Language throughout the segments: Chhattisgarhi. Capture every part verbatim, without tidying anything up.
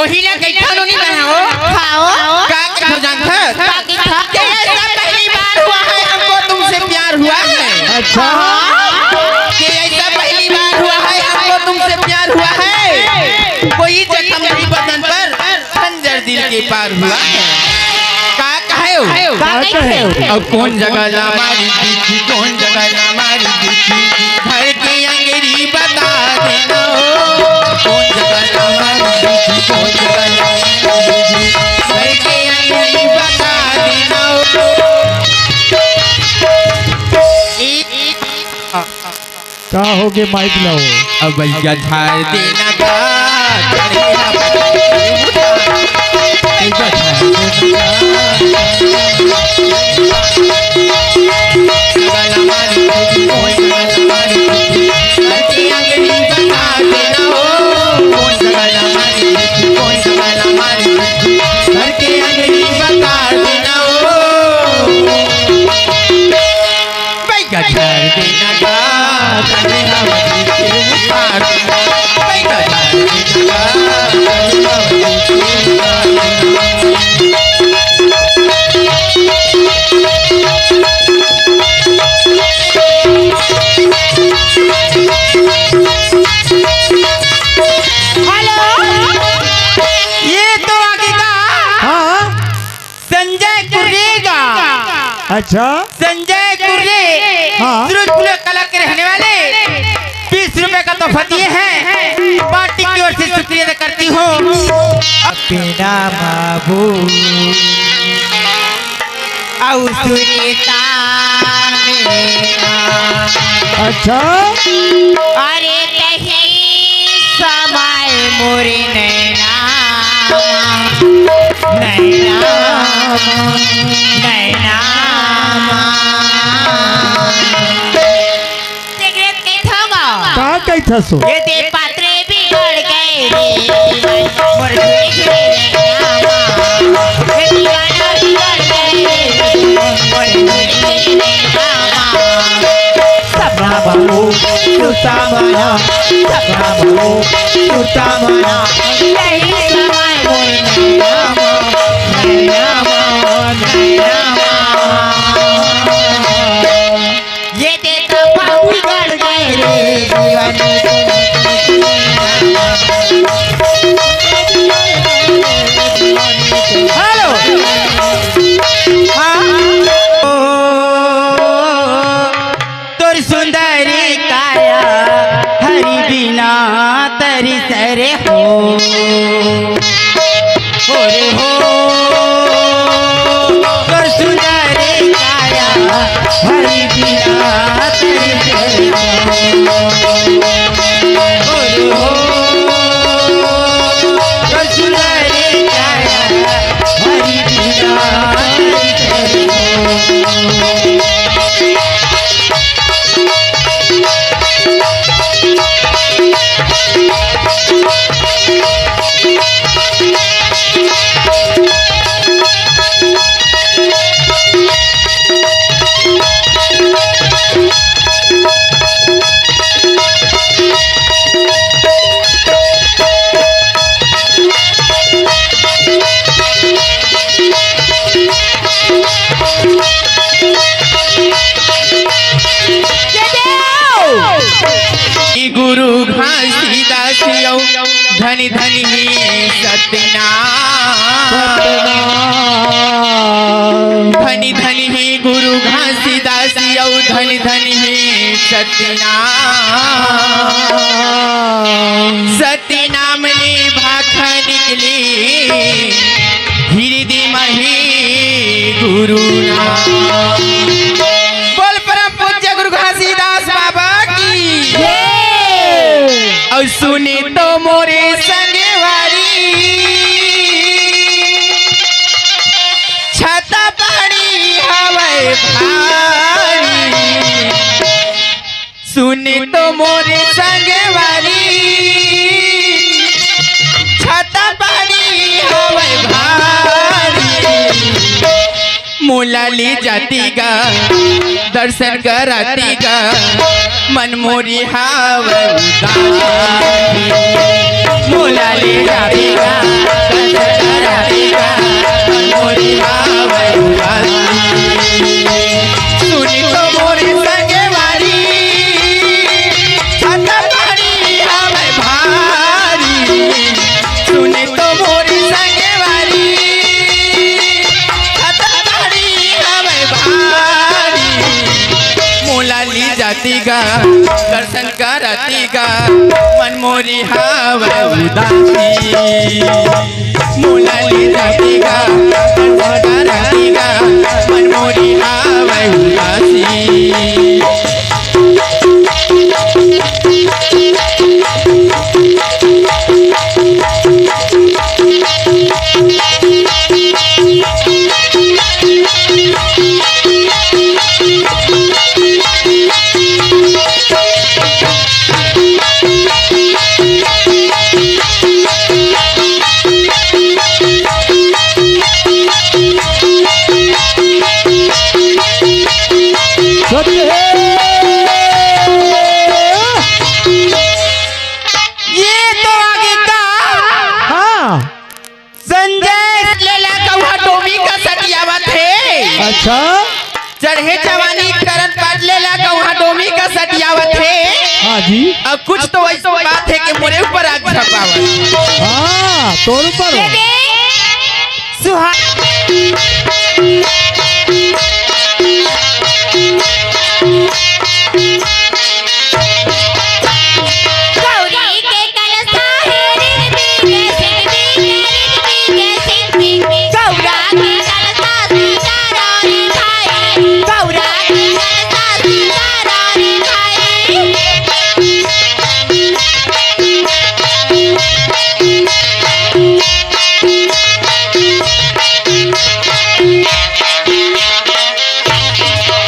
ओही ला कइठा नोनी बनाओ। खाओ। का कइठा जानथस? का कइठा? कि ऐसा पहली बार हुआ है हमको तुमसे प्यार हुआ है। अच्छा। कि ऐसा पहली बार हुआ है हमको तुमसे प्यार हुआ है। कोई जख्म नहीं बदन पर, खंजर दिल के पार हुआ है। का कहे हो? का कहे हो? अब कौन जगह ला मारी दीठी, कौन जगह ला मारी दीठी, घर के अंगरी बता देना हो। कौन जगह ला मारी दीठी, कौन जगह ला मारी दीठी, घर के अंगरी बता देना हो। एक, एक, का होगे माइक ला हो? अब भैया झाड़ देना का, झाड़ देना का। हेलो, ये तो आगे का हाँ। संजय कुर्रे का। अच्छा। संजय कुर्रे, हाँ। सूरजपुर कला के रहने वाले, बीस रुपए का तोहफा दिए हैं, पार्टी की ओर से शुक्रिया अदा करती हूँ। बिना बाबू अउ सुनीता मेरा। अच्छा। अरे कहीं समय मोरे नैना, नैना, नैना। सिगरेट के थोंगा। का कहिथस ओ? ये दे पात्रे बिगड़ गए रे, मोर झुरी झुरी नैना मा। ये दीवाना बिगड़ गए रे, मोर झुरी झुरी नैना मा। सपना बहू, सुता मना, सपना बहू, सुता मना। यही समय मोर नैना मा, नैना मा, नैना मा। ये ते तो पाँव बिगड़ गए रे दीवानी। हेलो। हाँ। ओ, तोर सुंदर काया हरि बिना तरिस रे हो। ओरे हो, तोर सुंदर काया, हरि बिना तरिस रे हो। ओरे हो, तोर सुंदर काया, हरि बिना तरिस रे हो। गुरु घासीदास अउ धनि धनि हे सतनाम। धनि धनि हे गुरु घासीदास अउ धनि धनि हे सतनाम। सतनाम ले भाखा निकले हिरदे म हे गुरु नाम। बोल परम पूज्य गुरु घासीदास बाबा की। जय। अउ सुने तो मोरे संगवारी, छाता पानी हवय भारी। सुने तो मोरे संगवारी, छाता पानी हवय भारी। मोला ले जाती गा, दर्शन कराती गा, मन मोरी हावय उदास। मोला ले जाती गा, रातिगा मन मोरी हावय उदासी, मोला ले जातिगा मन मोरी हावय उदासी। सत्य है। ये तो आगे का हाँ। संजय लेला कौहा डोमी का सटियावत हे। अच्छा। चढ़े जवानी करन पाट लेला कौहा डोमी का सटियावत हे। हाँ जी। अब कुछ तो वैसे बात है कि मोरे ऊपर आग झपावत। हाँ, तोर ऊपर हो। सुहा- गौरी के कलसा हे, रिद्धि के सिद्धि के, रिद्धि के सिद्धि के। गौरा के कलसा सीताराम रे भाई, गौरा के कलसा सीताराम रे भाई।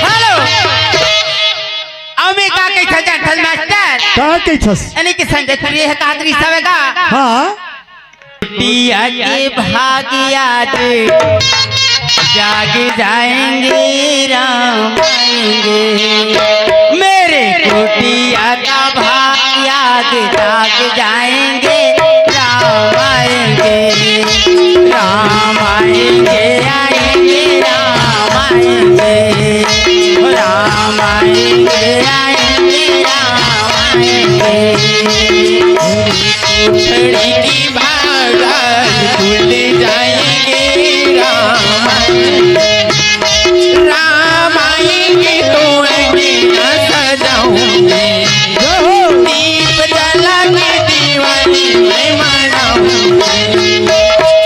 हेलो। अउ मैं का कहिथस जानथस मास्टर? का कहिथस? यानी कि संजय कुरिया हे का दृश्य हवे का? हाँ। कुटिया के भाग आज जाग जाएंगे, राम आएंगे। मेरे कुटिया का भाग आज जाग जाएंगे, राम आएंगे। राम आएंगे, आएंगे, राम आएंगे। राम आएंगे, आएंगे, राम आएंगे। कोठड़ी की भागा खुल जाएंगे, राम आएंगे। राम आएंगे तो अंगना सजाऊंगी, दीप जला के दिवाली मैं मनाऊंगी।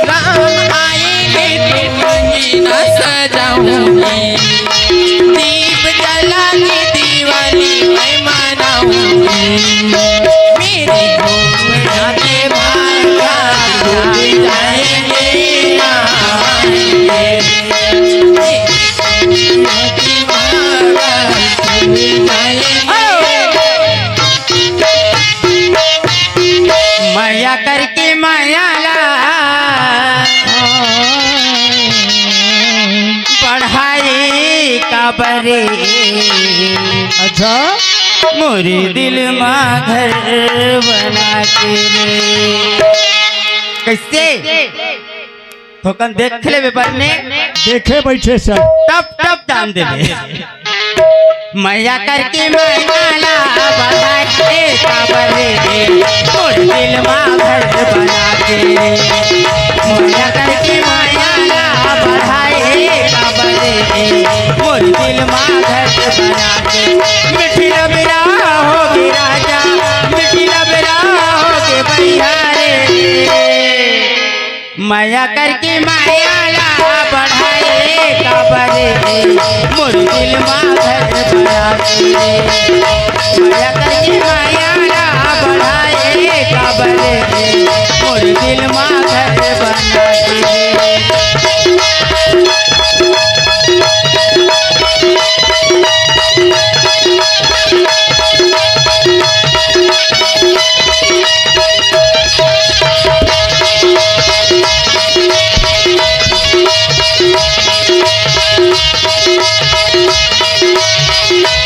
राम आएंगे तो अंगना सजाऊंगी, दीप जला के दिवाली मैं मनाऊंगी। मेरी घोड़ा के भागा जाएंगे, आएंगे। मया करके मया ला बढ़ाई काबरे। अच्छा। मोरे दिल मा घर बना के रे। कैसे? थोकन देख लेबे बने। देखे बैठे सब। टप टप दान देबे। मया करके मया ला बढ़ाए काबरे, मोर दिल मा घर बना के। मया करके मया ला बढ़ाए काबरे, मोर दिल मा घर बना के। मिठी लबरा होगे राजा, मिठी लबरा होगे बनिहारे। मया करके मया ला बढ़ाए काबरे, मोर दिल मा घर बना के। मया करके मया ला बढ़ाए काबरे, मोर दिल मा घर बना के।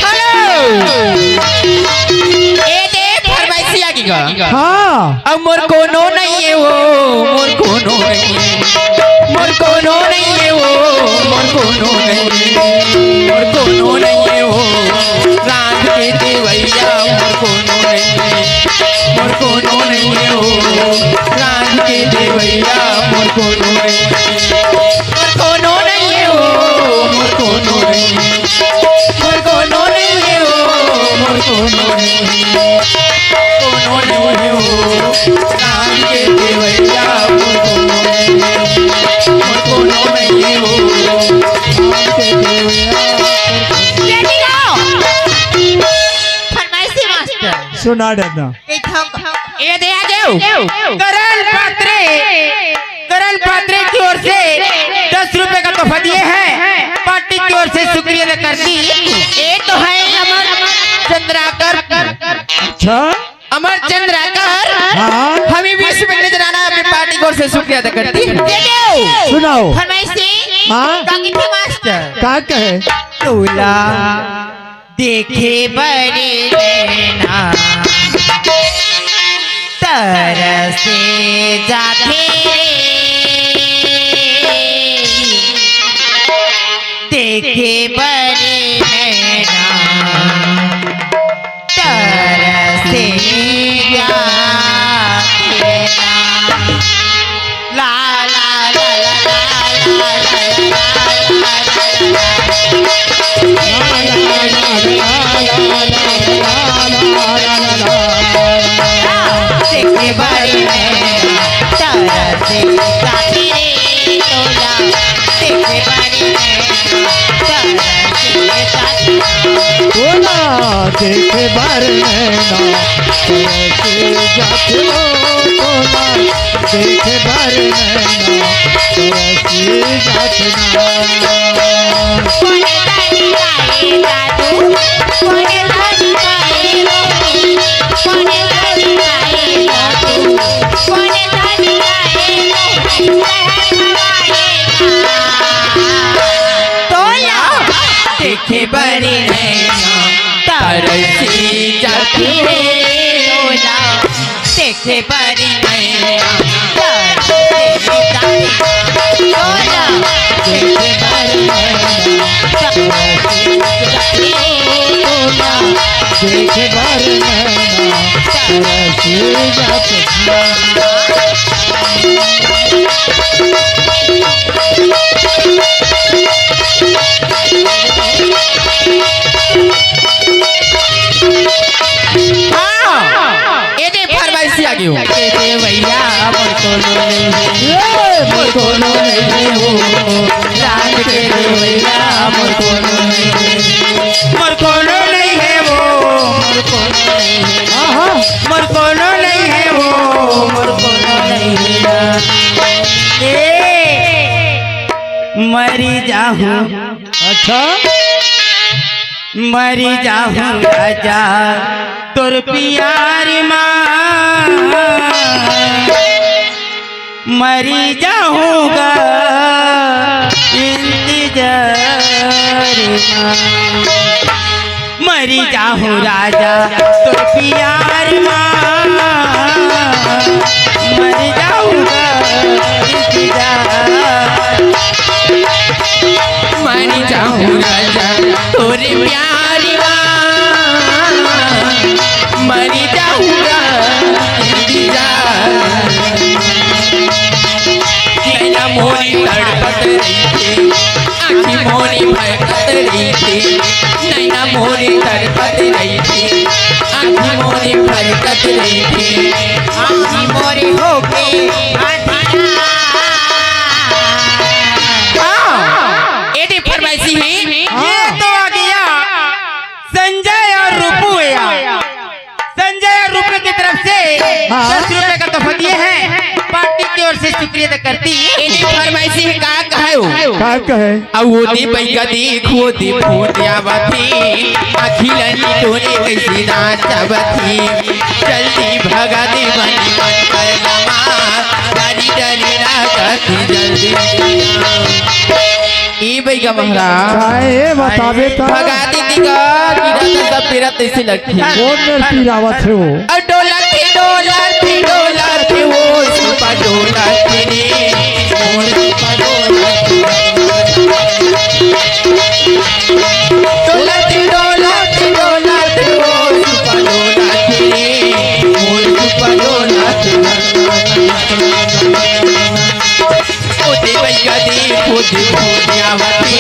हेलो। ए दे फरमाइशी आगे गा। हाँ। अब मोर कोनो नहीं है वो, मोर कोनो नहीं है। मोर कोनो नहीं है वो, मोर कोनो नहीं है। मोर कोनो नहीं है वो, रांध के देवैया, मोर कोनो नहीं है। मोर कोनो नहीं है वो, रांध के देवैया, मोर कोनो नहीं है। मोर कोनो नहीं है वो, मोर कोनो नहीं है। मोर कोनो नहीं है वो, मोर कोनो नहीं है। कोनो नहीं हो, राम के देवैया मोर कोनो नहीं हो, मोर कोनो नहीं हो, राम के देवैया। बेटी गाओ। फरमाइशी मास्टर। सुना देना। ये दे आ जाओ। करण पात्रे, करण पात्रे की ओर से दस रुपए का तोहफा दिए हैं, पार्टी की ओर से शुक्रिया अदा करती। ये तो है अमर चंद्राकर। अच्छा। अमर चंद्राकर, हाँ। हमें बीस रुपए के लिए जनाना, अपनी पार्टी की ओर से शुक्रिया अदा करती। दे दो। सुनाओ। फरमाइशी। हाँ। का की थी मास्टर? का कहे? तोला देखे बर नैना तरसे जाथे रे। देखे बर नैना तरसे जाथे रे। ला, ला, ला। देखे बर नैना तरसे जाथे रे तोला, देखे बर नैना तरसे जाथे। तोला देखे बर नैना तरसे जाथे ओ, तोला देखे बर नैना तरसे जाथे ना। कोने दानी गाए जादू, कोने दानी गाए रोही, कोने दानी गाए जादू, कोने दानी गाए रोही, कहर हवाए ना। तोला देखे बर नैना तरसी जाथे रे तोला, देखे बर नैना तरसी जाथे तोला, देखे बर नैना तरसी जाथे तोला, देखे बर नैना तरसी जाथे। हाँ, ये दे फरमाइशी आ गई हो। के देवैया मोर कोनो नहीं है, ए, मोर कोनो नहीं है वो। राम के देवैया मोर कोनो नहीं है, मोर कोनो नहीं है वो, मोर कोनो नहीं है। हाँ, हाँ। मोर कोनो नहीं है वो, मोर कोनो नहीं है। ए, मरी जाहूँ। अच्छा। मरी जाहूँ राजा तोर प्यार मा, मरी जाहूँ गा इंतजार मा। मरी जाहूँ राजा तोर प्यार मा, मरी जाहूँ गा इंतजार। मरी जाहूँ राजा तोरे प्यार मा, मरी जाहूँ गा इंतजार। नैना मोरी तड़पत रहिथे, आँखी मोरी भड़कत रहिथे। नैना मोरी तड़पत रहिथे, आँखी मोरी भड़कत रहिथे। आँखी मोरी होके आँधिया। हाँ, ये दे फरमाइशी ही। ये तो आ गया संजय और रूपू भैया। संजय और रूपू की तरफ से हाँ। दस रुपए का तोहफा दिए हैं। पार्टी की ओर से शुक्रिया अदा करती। इन्हीं फरमाइशी में का कहे हो? का कहे? अब वो दे बैगा देख, वो दे फोन आवत हे। आँखी लनी तोरे कैसे नाचवत हे। जल्दी भगा दे बनी मन कर लमा। डरी डरी ना करती जल्दी। ए बैगा महाराज। काहे बताबे त? भगा दे दिगा, गिरा त सब पीरा तैसे लगथे। कौन मेर पीरावत हे वो? अउ डोलत हे, डोलत हे, डोलत हे, वो सुपा डोलत हे रे, वो सुपा डोलत हे। डोलत हे, डोलत हे, डोलत हे, वो सुपा डोलत हे रे, वो सुपा डोलत हे। ओ देवई कदी फूट फूट आवती,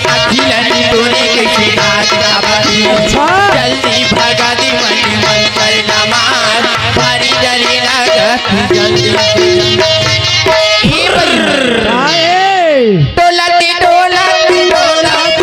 अखिलन तोरे कैसे नाच आवती। अच्छा। जल्दी भगा दी मन मन कर नमाज, भारी डरे लागत जल्दी से। काहे? डोलत डोलत डोलत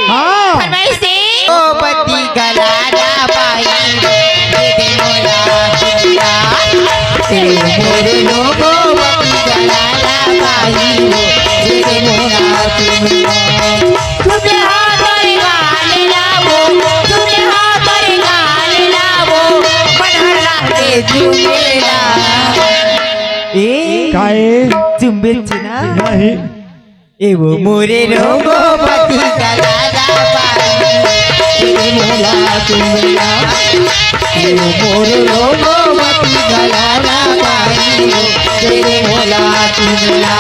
हाँ। फरमाइश दे। ओ पति गलारा पाई, दे दे मोला चुंदा। ए मोरे लोगो, पति गलारा पाई, दे दे मोला चुंदा। तुझे हाथ और गाल लावो, तुझे हाथ और गाल लावो, मन हरा दे झूमेला। ए, काहे? चुंबे चिना। नहीं। ए वो मोरे रोगो पति गलारा पाई, ए मोला चुंबेला। ए वो मोरे रोगो पति गलारा पाई, ए मोला चुंबेला।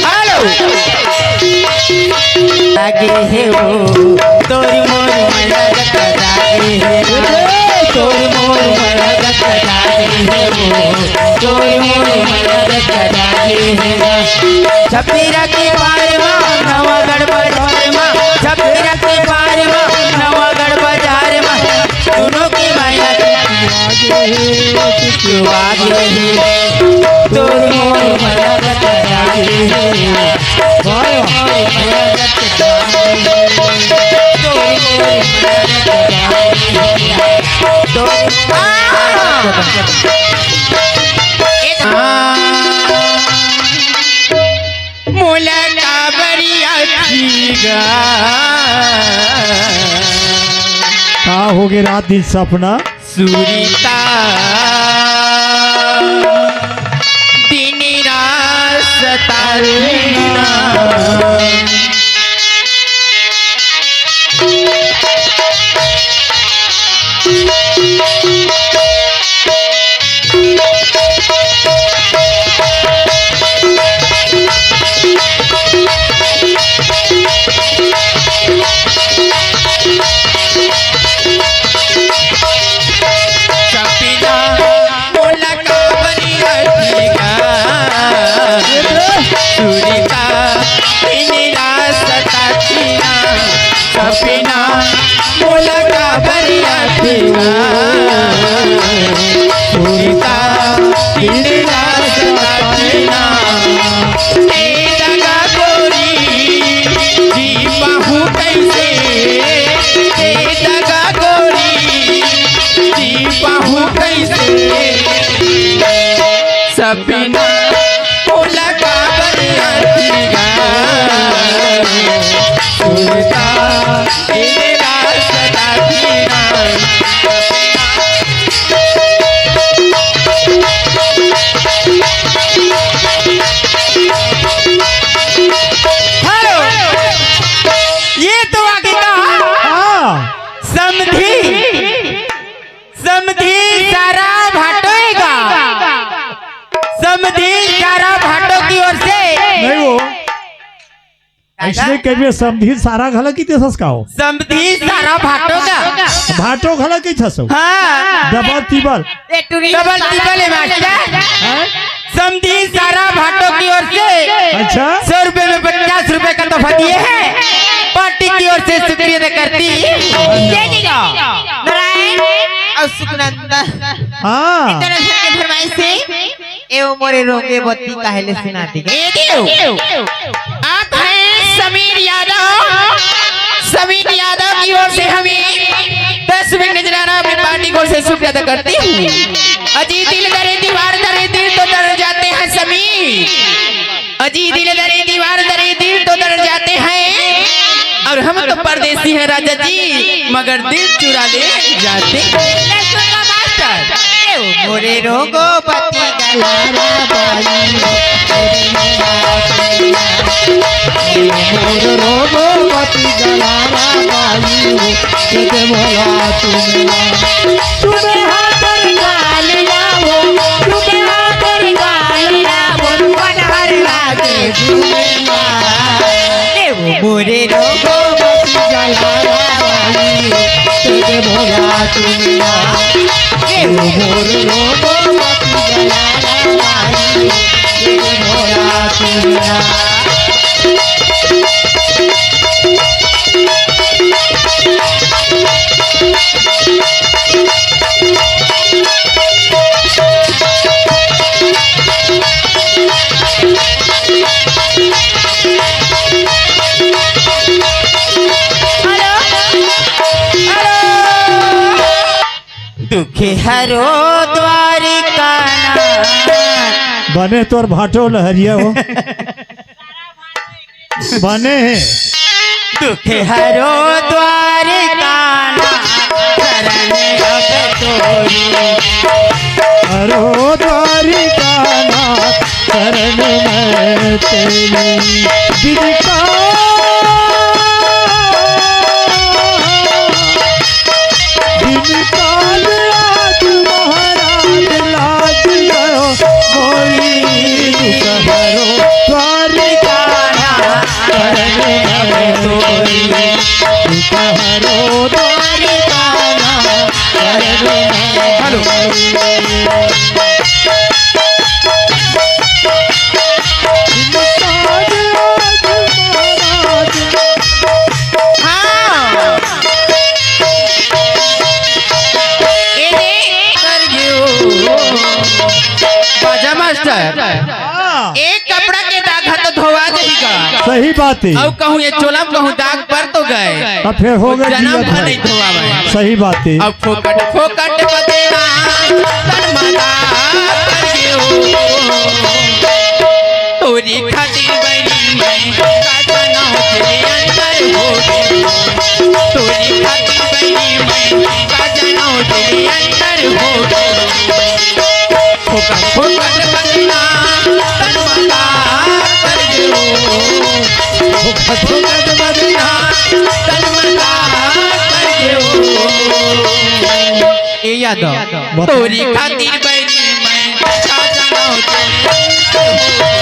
हेलो। लागे हे वो तोर मोर मया जत लागे हे वो, तोर मोर मया जत लागे हे वो, तोर मोर मया जत लागे हे वो। छपीरा के पार मा, नवागढ़ बाजार मा, छपीरा के पार मा, नवागढ़ बाजार मा, दोनों के माया के आगे हे, तोर मोर मया जत लागे हे। मोला काबरिया खीगा। का होगे रात दिन सपना? सुरीता दिन रात सतावेना। सपना मोला काबरी अतिगा, सुरीता दिन रात सतातिना। सपना मोला काबरी अतिगा, सुरीता दिन रात सतातिना। ए दगा गोरी, जी पाहूँ कैसे? ए दगा गोरी, जी पाहूँ कैसे? सपना मोला काबर अतिगा, सुरता तेरा सदा जीना। हेलो, ये तो आगे का हाँ। समधी, समधी सारा भाटो हे का, समधी सारा भाटो की ओर से। नहीं वो। ऐसने कभी समधी सारा घला की देसस का हो? समधी सारा भाटो का। भाटो घला की छसो? हाँ। डबल टिबल। डबल टिबल हे मास्टर। हैं? समधी सारा भाटो की ओर से अच्छा। सौ रुपए में पचास रुपए का तोहफा दिए हैं। पार्टी की ओर से शुक्रिया अदा करती। जय जी का। नारायण और सुखनंदन। हाँ। इंटरनेशनल की फरमाइश से। ए वो मोरे रोंगे बत्ती काहे ले सुनाती के? ए दियो। आप हैं समीर यादव, समीर यादव की ओर से हमें दस रुपए नजराना अपनी पार्टी की ओर से शुक्रिया अदा करती हूँ। अजी दिल दरे दीवार दरे दिल तो दर जाते हैं समीर, अजी दिल दरे दीवार दरे दिल तो दर जाते हैं, और हम तो परदेसी हैं राजा जी, मगर दिल चुरा ले जाते हैं। मोरे रोगोपति गलारा बाई, मोर रोगोपति गलारा बाई, के दे भोला तुम्हें। तुम्हें हाथ गाल लाओ, तुम्हें हाथ गाल लाओ, पनहर लागे झूमेला। ए मोरे रोगोपति गलारा बाई, के दे भोला तुम्हें। ए मोरे रोगोपति गलारा बाई, के दे भोला तुम्हें। दुखे हरो द्वारिका नाथ। बने तोर भाटो लहरिया हो। बने हे। दुखे हरो द्वारिका नाथ, शरण अब तोरी। हरो द्वारिका नाथ, शरण मैं तेरी। बिन काल, बिन काल आज महाराज लाज गयो मोरी। दुख हरो द्वारिका नाथ, शरण मैं तोरी। दुख हरो द्वारिका नाथ, शरण मैं हेलो। तोरी। हाँ। ए दे, कर गयो। बाजा मास्टर। हाँ। एक कपड़ा के दाग ह तो धोवा जाही का? सही बात हे। अउ कहूँ ये चोला म कहूँ दाग पर तो गए। अब फेर हो गए जनम जिया भर भाई। नहीं धोवा भाई। सही बात हे। अब फोकट, फोकट बदनाम, तन मदार कर गयो। तोरी खातिर बनी मैं, का जनम तेरे अंदर हो गयो। तोरी खातिर बनी मैं, का जनम तेरे अंदर हो गयो। फोकट, फोकट बदनाम, तन मदार कर गयो। फोकट, फोकट बदनाम, तन मदार कर गयो। ए यादव, बता। तोरी खातिर बनी मैं, का जनम तेरे अंदर हो गयो।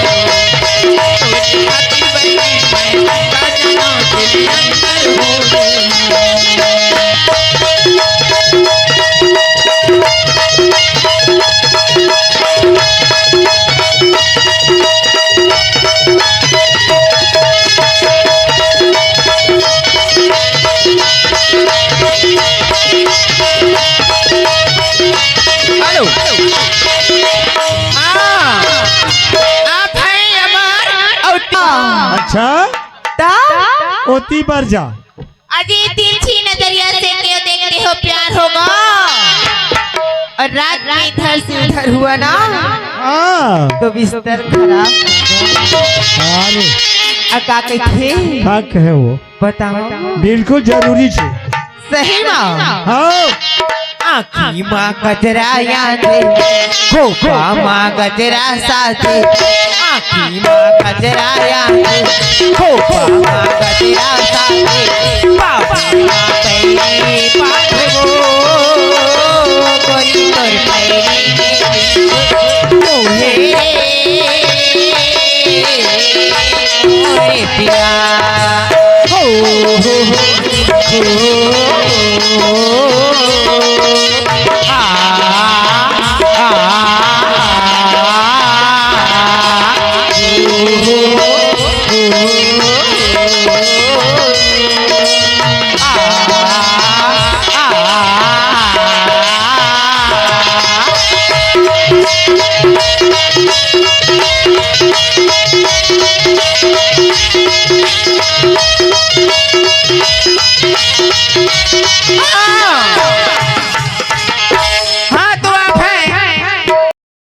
तोरी खातिर बनी मैं, का जनम तेरे अंदर हो गयो। हेलो। हाँ, आप हैं अमर अउ अच्छा? ता? ओती बर जा। अजी तिरछी नजरिया से क्यों देखते हो, प्यार होगा और रात में इधर से उधर हुआ ना, हाँ। तो बिस्तर खराब हो जाएगा। अरे। आ का कहिथे? का कहे वो? बताओ। बिल्कुल जरूरी छे। सही मा? हाँ। आँखी मा गजरा यादे, खोपा मा गजरा साथे, आँखी मा गजरा यादे, खोपा मा गजरा साथे, पापी मा कैली पाठ वो, गोरी तोर कैली मोहे रे, मोरे पिया। हो, हो, हो।